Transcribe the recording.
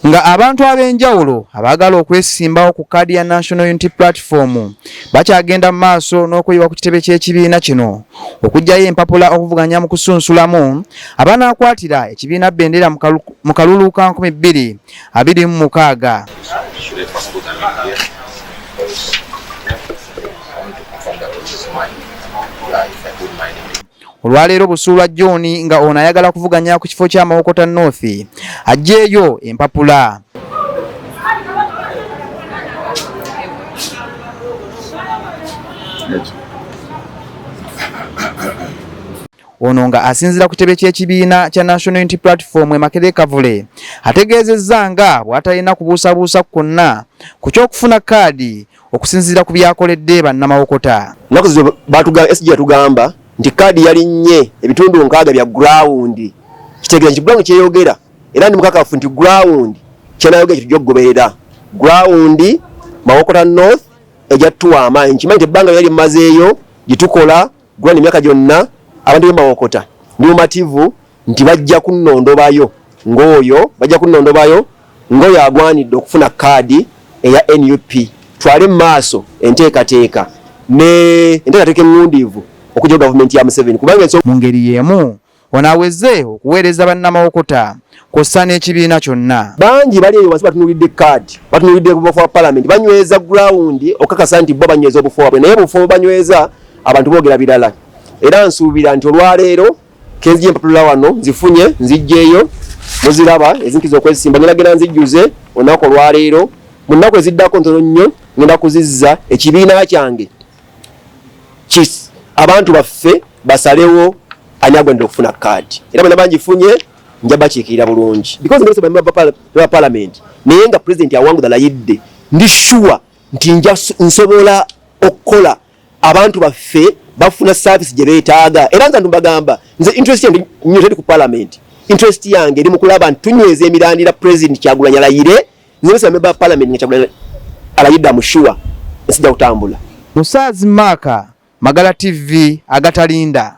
Nga abantu ab'enjawulo abaagala okwesimbawo ku kaadi ya National Unity Platform bakyagenda mu maaso n'okweyiwa ku kitebe ky'ekibiina kino okuggyayo empapula okuvuganya mu kusunsulamu abanaakwatira ekibiina bendera mu kalulu ka 2026. Olwaleero Busuulwa John nga ono ayagala kuvuganya ku kifo kya Mawokota North aggyeeyo empapula. Ono nga asinziira ku kitebe ky'ekibiina kya National Unity Platform e Makerere Kavule ategeezezza nga bw'atalina kubuusabuusa kwonna ku ky'okufuna kaadi okusinziira ku byakoledde bannamawokota. Ennaku zino batuga SG yatugamba nti kaadi yalinnye ebitundu 60 bya ground, kitegeeza nti ground kyeyogera, era ndi mukakafu nti ground kyenayogera kitujja okugoberera. Ground Mawokota North ejja tuwa amaanyi, nkimanyi nti ebbanga lyali mmazeeyo gyetukola ground emyaka gyonna, abantu b'e Mawokota ndi mumativu nti bajja kunnondobayo ng'oyo bajja kunnondobayo ng'oyo agwanidde okufuna kaadi eya NUP twale mu maaso enteekateeka ne enteekateeka eŋŋundiivu okugyawo gavumenti ya Museveni kubanga Mu ngeri y'emu ono aweze okuweereza bannamawokota kw'ossa n'ekibiina kyonna. Bangi bali eyo wansi batunuulidde kaadi, batunuulidde obufo bwa palamenti, banyweza ground okukakasa nti bo banyweza obufo bwabwe, naye obufo banyweza abantu boogera birala, era nsuubira nti olwaleero kenzije empapula wano nzifunye nzijjeeyo muziraba ezinkiza okwesimba ngenda genda nzijjuze olunaku olwaleero. Mu nnaku eziddako ntono nnyo ngenda kuzizza ekibiina kyange abantu baffe basalewo ani agwanidde okufuna kaadi, era bwe naba ngifunye nja bakiikirira bulungi because ba parliament, naye nga president awanguza layidde ndi sure nti nja nsobola okukola abantu baffe bafuna service gye beetaaga. Era nze mbagamba nze interest yange nnyo teri ku parliament, interest yange eri mu kulaba nti tunyweza emirandira president Kyagulanyi alayire. Nze bese member parliament nga Kyagulanyi alayidde amushuwa ensijja kutambula. Musaazi Maaka, Magala TV, agatalinda.